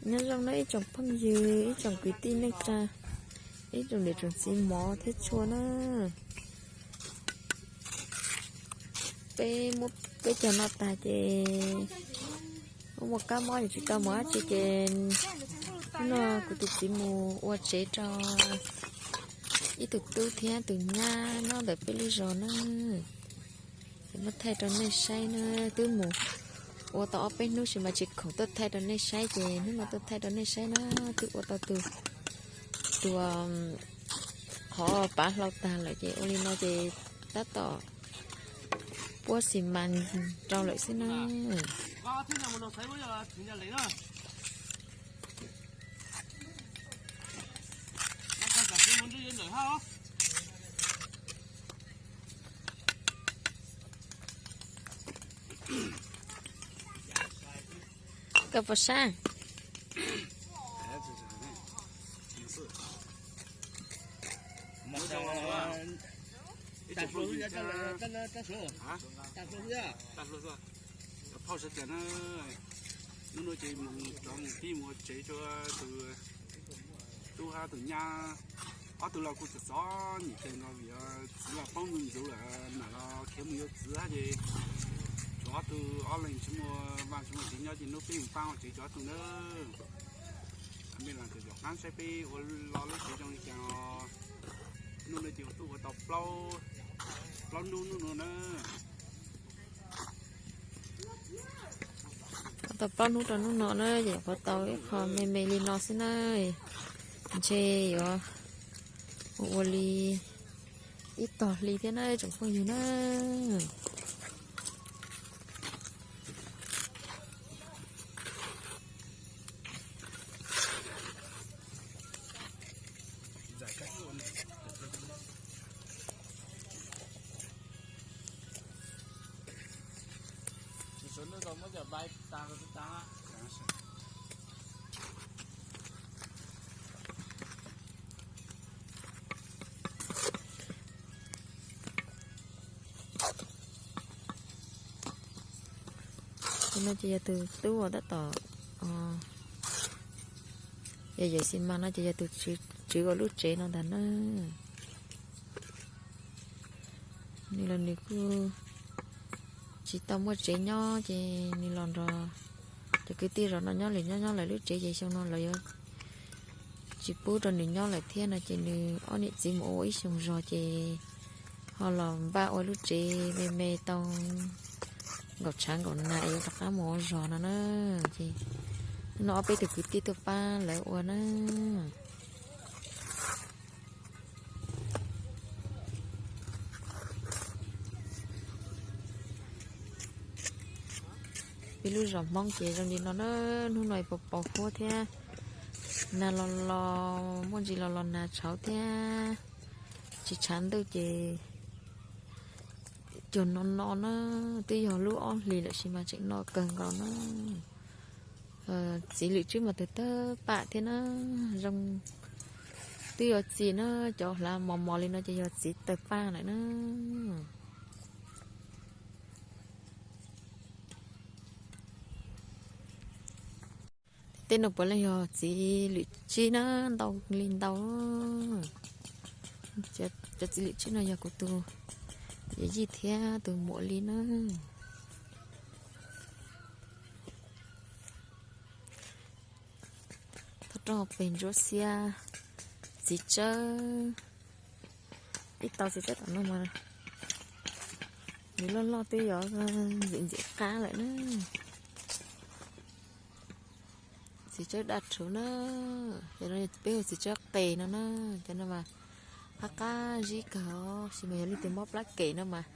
Nyob zoo na ib tsoom phooj ywg, ib tsoom kwv tij neej tsa, ib tsoom niam tsoom txiv mov thiab tshua na. Peb muab peb cog no tag ces muaj muaj kab mob ces tsis tau mus dab tsi ces hnub no kuv tus txiv mus ua tsev rau ib tug tub thiab tus nyab nyob ntawm peb lub zos na. Ces muab thaij rau nej saib na, twb mus ua tau ob peb hnub sis mas tsis khoom tuaj thaij rau nej saib ces hnub no tuaj thaij rau nej saib na. Twb ua tau tus, tus qhov pav hlau tag lawm ces ua li no ces tab tom puab xis mas rau lawm xwb na. Koj puas sab? Phauj sawv tias na, hnub no ces mus rov mus pib mus ua tsev rau tus tub hab tus nyab, ob tug los kuj txom txom nyem kawg nkaus vim txiv los poob ntxuv ntxuv lawm, mam los khiav mus yuav txiv hab ces tshuav ob tug ob leeg tsis muaj vaj tsis muaj tsev nyob ces hnub peb mus pab ua tsev rau ob tug na. Mej lam kom zaum qab saib peb ua lo lub tsev zoo li cas os. Hnub no ces ua tuaj ua tau plaub hnub hnub no na. Ua tau plaub hnub rau hnub no na, ces nyuam qhuav tau ib qho me me li no xwb na. Ntshe yuav ua li ib tog hli thiab na tsoom phooj ywg na. Tus no ces yog tus tub uas tab tom yog yawm xis mas no ces yog tus tswv ua lub tsev no ntag na. Nws los nws kuj tsis tau muaj tsev nyob ces nws los nrog cov kwv tij zos no nyob, lawv nyob nyob lawv lub tsev ces xyoo no lawv yuav tsis pub rau nws nyob lawm thiab no ces nws ob niam txiv mus ua ib xyoos zog ces ho los npaj ua lub tsev me me tau nkaum tshav nkaum nag es yuav rov qab mus ua zog no na. Ces hnub no ob peb tug kwv tij tuaj pab lawv ua na. Peb lub zos Hmoob ces zoo li no na, hnub no paus paus huab thiab, nag los los muaj ntsis los los nag tshauv thiab, tsis tshav ntuj ces cuag no no na, twb yog lub ob hlis lawm sis mas tseem no kawg nkaus na. Txiv lwm tswb mas tawg tawg pam thiab na, zoo twb yuav txi na, cov hlav mos mos li no ces yog txiv tawg pam lawm na. Tej no puav leej yog txiv lwm tsib na, ntau li ntau. Cov txiv lwm tsib no yog kuv tus yawm yij thiab tus muam li na. Thov rau pem ntsuab xiab txiv tsawb. Ib tau txiv tsawb tom no mas nws loj loj twb yuav ntxim ntxim qab lawm na. Txiv tsawb daj rhuv na, cov no peb hu txiv tsawb qes no na, cov no mas qab qab zib kawg os, sis mas yog leej twg mob plab kem no mas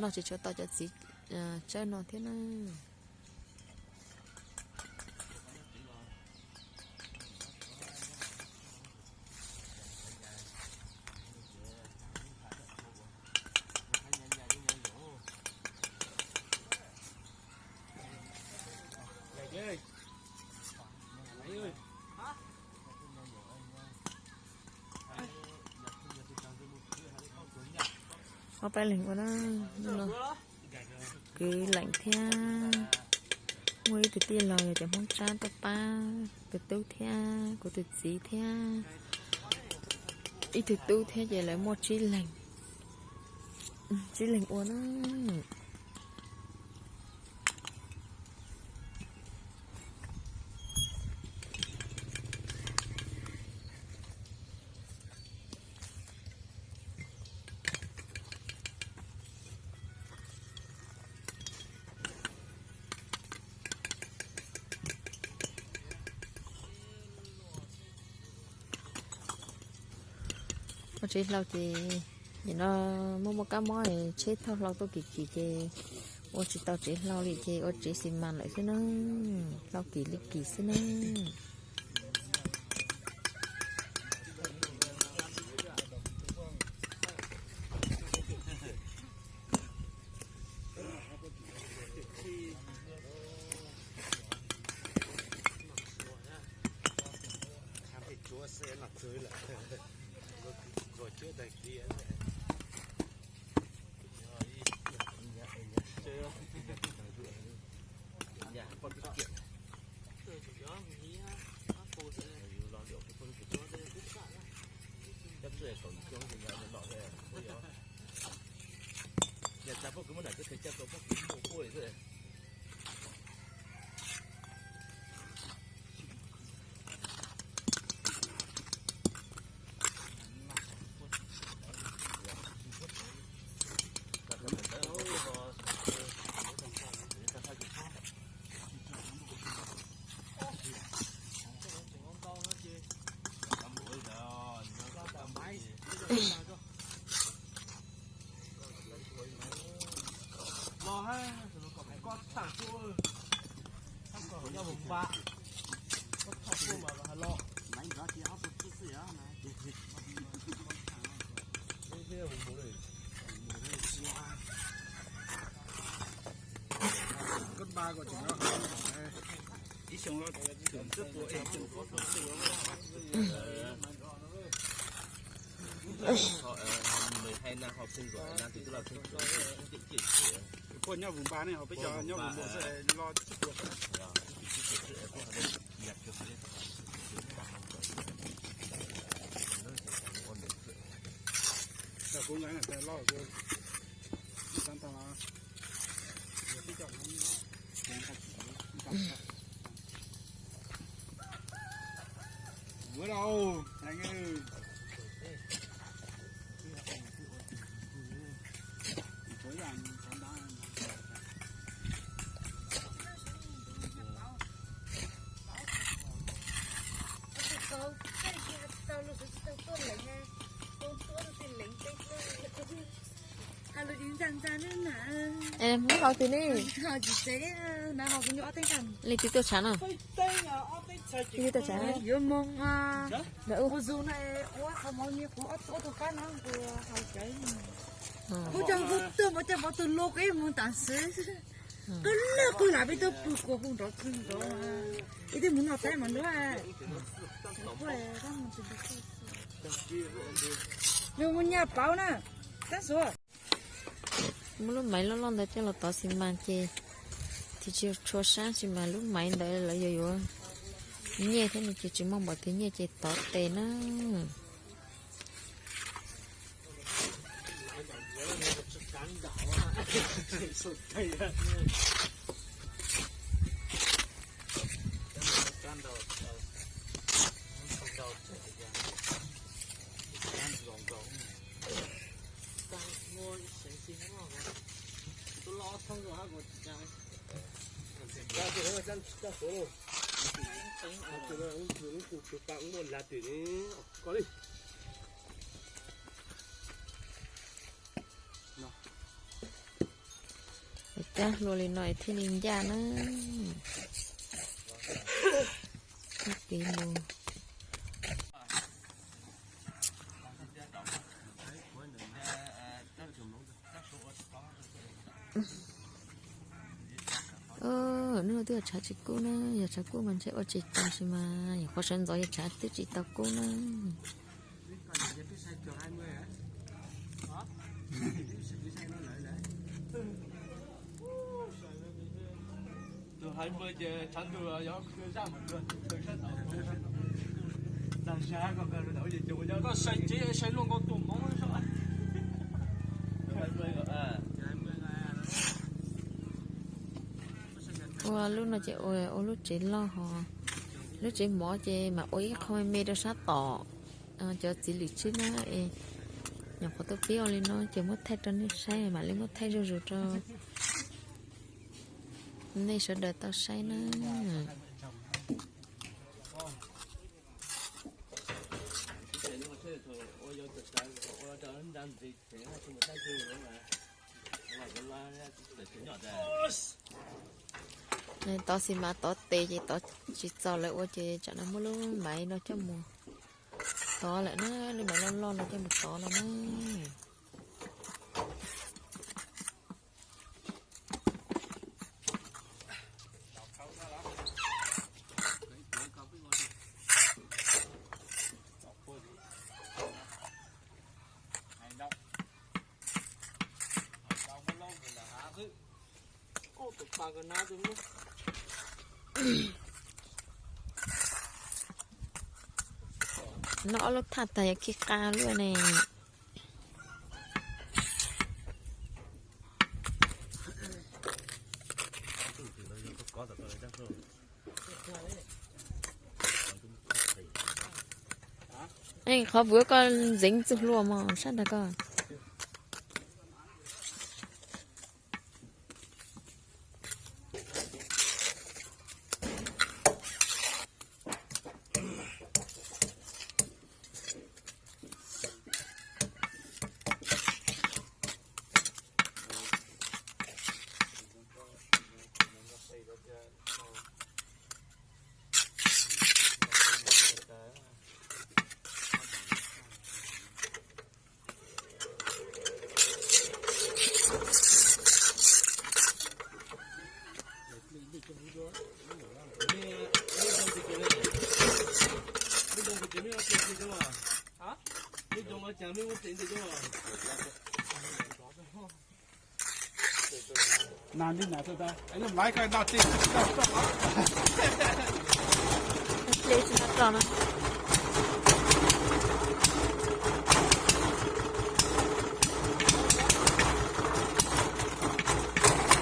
noj tsis tshua tau cov txiv tsawb no thiab na. Ob peb leeg ua na, hnub no kwv leem thiab Muaj ib tug tij laug yog cov Hmoob Tsab tuaj pab tus tub thiab kuv tus txiv thiab ib tug tub thiab ces lawv muaj tsib leeg, tsib leeg ua na. Ua tsev hlau ces nim no muaj muaj kab mob, tsheb thauj hlau tuaj kim kim ces ua tsis tau tsev hlau li ces ua tsev xi mas lawm xwb na, hlau kim li kim xwb na. Poj nyob vùng ba ne, ho peb cov nyob vùng một xwb, lo tsis tuaj. Kuv nqa los, kuv tau. Muab rau heev. Muab hau twg ne? Li twg tuaj tshav no? Li twg tuaj tshav? Yuav moo, ua zoo na, ua qhov mov nyias kuv ob tug qab no, kuv hau cawv. Kuv coj kuv tuaj mus coj mov tus lus qib mus tam xwv. Qw lwj qw lam peb tuaj pw kua hu nrov kw nrov. Ib twb mus noj taib mas nrov. Nws mus nyaj pauv na, tab suav. Muab lub maiv loj loj ntawd coj los tov xi mas ces thiaj tsis tshua sab, tsis mas lub maiv ntawd lawv yuav yuav nyiaj thiab no ces tsis muaj npaum twg nyiaj ces tov tes na. Cab hlua li no thiaj li ncaj na. Tiv mus. Hnub no twb yog tshav tsis kub na, yog tshav kub mas ntshe ua tsis tau, tab sis mas nyuam qhuav sawv ntxov yog tshav twb tsis tau kub na. Koj sai tsev sai luag nkaus tus hmoob. Ua lub no ces ua lub tsev loj ho, lub tsev mov ces mam ua ib qho me me rau sab tom. Cov txiv lwm tsib na, nyuam qhuav tuaj pib ua li no ces muab thaij rau nej saib, mam li muab thaij zuj zus rau nej sawv daws tau saib na. Tov xi mas tov tes ces tov tsis txaus lawv ua ces tsam no muab lub maiv no coj mus tov lawm na, lub maiv loj loj no coj mus tov no na. Noj ob lub thaj tag yuav khi qa luaj ne. Qhov vwv koj ntxeev txuj hlua mos sab ntag koj.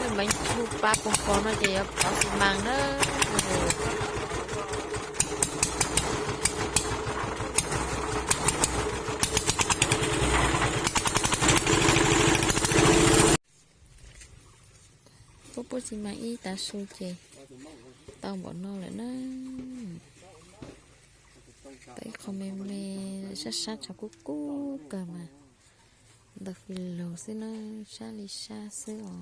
Lub meev hu pab poob kos no ces yuav pov xi mas na. Puab puab xi mas ib tav su ces tau npaum no lawm na. Tau ib qho me me sab sab tshav kub kub kawg mas ntau fij laug xwb na, sab li sab xwb os.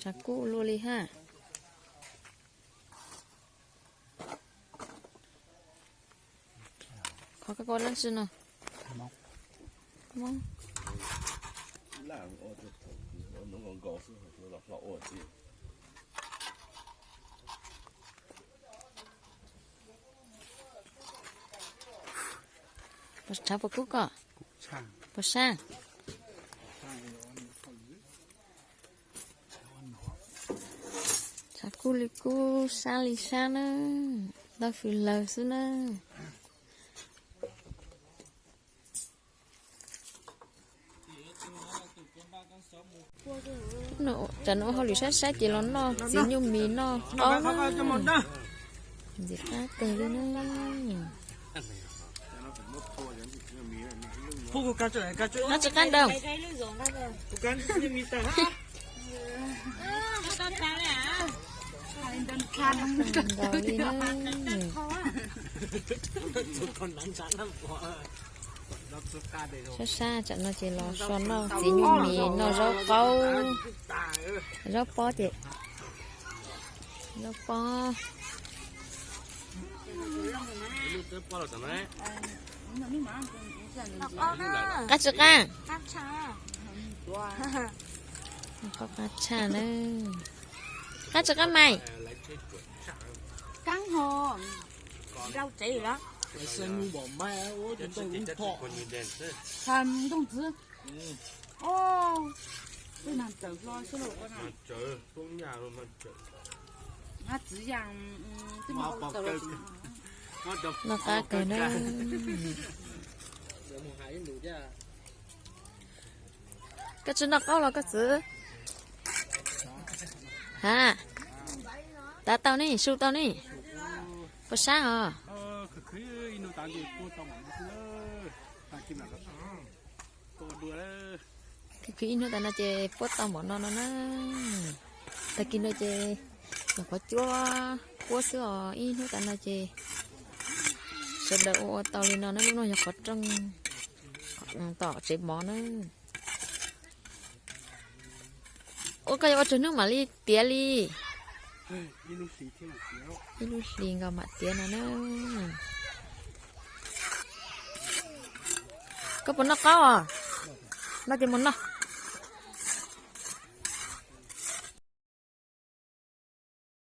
Tshav kub luaj li hab. Qhov koj ua dab tsi no? Tshav puas kub koj? Puas sab? Tshav kub li kub, sab li sab na, ntau fij laug xwb na. Tsam no ua hauj lwm sab sab ces los noj txiv nyuj mis noj qaub na. Ntxim qab kawg li na. Qab tsi qab nraug? Nkaus li na. Sab sab tsam no ces los so noj txiv nyuj mis noj zaub qaub, zaub pob ces, zaub pob. Qab tsi qab? Qab tshaj na. Qab tsis qab mais. Qab ho rau tsev lawm. Ntoo txiv. Tej nas txawm hlo xwb lauj. Hab txiv yas, tib no qab kawg na. Koj tsis noj qaub los koj txwv? Ha, tav tau ne, su tau ne. Puas sab os? Khwv khwv ib hnub tas no ces puab tau npaum no no na. Tag kis no ces nyuam qhuav cuab puab xwb os, ib hnub tas no ces sawv daws ua ua tau li no na. Lub no yog qhov rooj tom tsev mov na. Ua koj yuav ua tsawg hnub mam li tiav li? Ib lub hlis nkaus mam tiav no na. Koj puas noj qaub os? Noj ces mus noj.